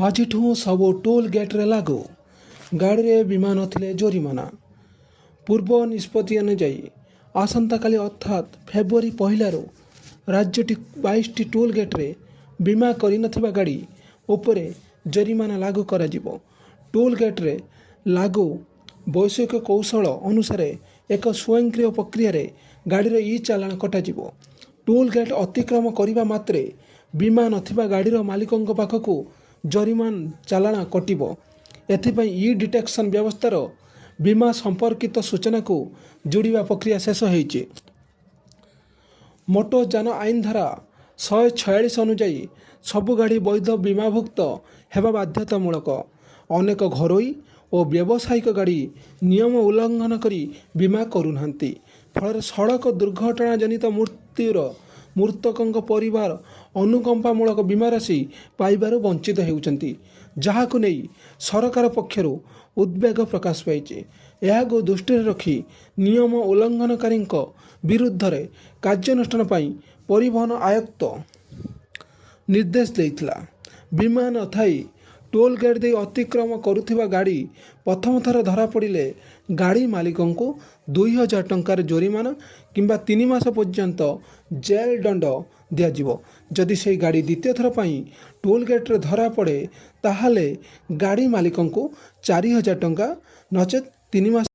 ଆଜିଠୁ ସବୁ ଟୋଲ୍ ଗେଟ୍ରେ ଲାଗୁ, ଗାଡ଼ିରେ ବୀମା ନଥିଲେ ଜୋରିମାନା। ପୂର୍ବ ନିଷ୍ପତ୍ତି ଅନୁଯାୟୀ ଆସନ୍ତାକାଲି, ଅର୍ଥାତ୍ ଫେବୃଆରୀ 1ରୁ ରାଜ୍ୟଟି 22ଟି ଟୋଲ୍ ଗେଟ୍ରେ ବୀମା କରିନଥିବା ଗାଡ଼ି ଉପରେ ଜରିମାନା ଲାଗୁ କରାଯିବ। ଟୋଲ୍ ଗେଟ୍ରେ ଲାଗୁ ବୈଷୟିକ କୌଶଳ ଅନୁସାରେ ଏକ ସ୍ୱୟଂକ୍ରିୟ ପ୍ରକ୍ରିୟାରେ ଗାଡ଼ିର ଇ ଚାଲାଣ କଟାଯିବ। ଟୋଲ୍ ଗେଟ୍ ଅତିକ୍ରମ କରିବା ମାତ୍ରେ ବୀମା ନଥିବା ଗାଡ଼ିର ମାଲିକଙ୍କ ପାଖକୁ ଜରିମାନା ଚାଲାଣ କଟିବ। ଏଥିପାଇଁ ଇ ଡିଟେକ୍ସନ୍ ବ୍ୟବସ୍ଥାର ବୀମା ସମ୍ପର୍କିତ ସୂଚନାକୁ ଯୋଡ଼ିବା ପ୍ରକ୍ରିୟା ଶେଷ ହୋଇଛି। ମୋଟର ଯାନ ଆଇନ ଧାରା 146 ଅନୁଯାୟୀ ସବୁ ଗାଡ଼ି ବୈଧ ବୀମାଭୁକ୍ତ ହେବା ବାଧ୍ୟତାମୂଳକ। ଅନେକ ଘରୋଇ ଓ ବ୍ୟବସାୟିକ ଗାଡ଼ି ନିୟମ ଉଲ୍ଲଂଘନ କରି ବୀମା କରୁନାହାନ୍ତି। ଫଳରେ ସଡ଼କ ଦୁର୍ଘଟଣାଜନିତ ମୃତ୍ୟୁର ମୃତକଙ୍କ ପରିବାର ଅନୁକମ୍ପାମୂଳକ ବୀମା ରାଶି ପାଇବାରୁ ବଞ୍ଚିତ ହେଉଛନ୍ତି, ଯାହାକୁ ନେଇ ସରକାର ପକ୍ଷରୁ ଉଦ୍ବେଗ ପ୍ରକାଶ ପାଇଛି। ଏହାକୁ ଦୃଷ୍ଟିରେ ରଖି ନିୟମ ଉଲ୍ଲଂଘନକାରୀଙ୍କ ବିରୁଦ୍ଧରେ କାର୍ଯ୍ୟାନୁଷ୍ଠାନ ପାଇଁ ପରିବହନ ଆୟୁକ୍ତ ନିର୍ଦ୍ଦେଶ ଦେଇଥିଲା। ବୀମା ନଥାଇ ଟୋଲ୍ ଗେଟ୍ ଦେଇ ଅତିକ୍ରମ କରୁଥିବା ଗାଡ଼ି ପ୍ରଥମ ଥର ଧରାପଡ଼ିଲେ ଗାଡ଼ି ମାଲିକଙ୍କୁ 2000 ଟଙ୍କାର ଜୋରିମାନା କିମ୍ବା 3 ମାସ ପର୍ଯ୍ୟନ୍ତ ଜେଲ୍ ଦଣ୍ଡ ଦିଆଯିବ। ଯଦି ସେହି ଗାଡ଼ି ଦ୍ୱିତୀୟ ଥର ପାଇଁ ଟୋଲ୍ ଗେଟ୍ରେ ଧରାପଡ଼େ, ତାହେଲେ ଗାଡ଼ି ମାଲିକଙ୍କୁ 4000 ଟଙ୍କା ନଚେତ୍ 3 ମାସ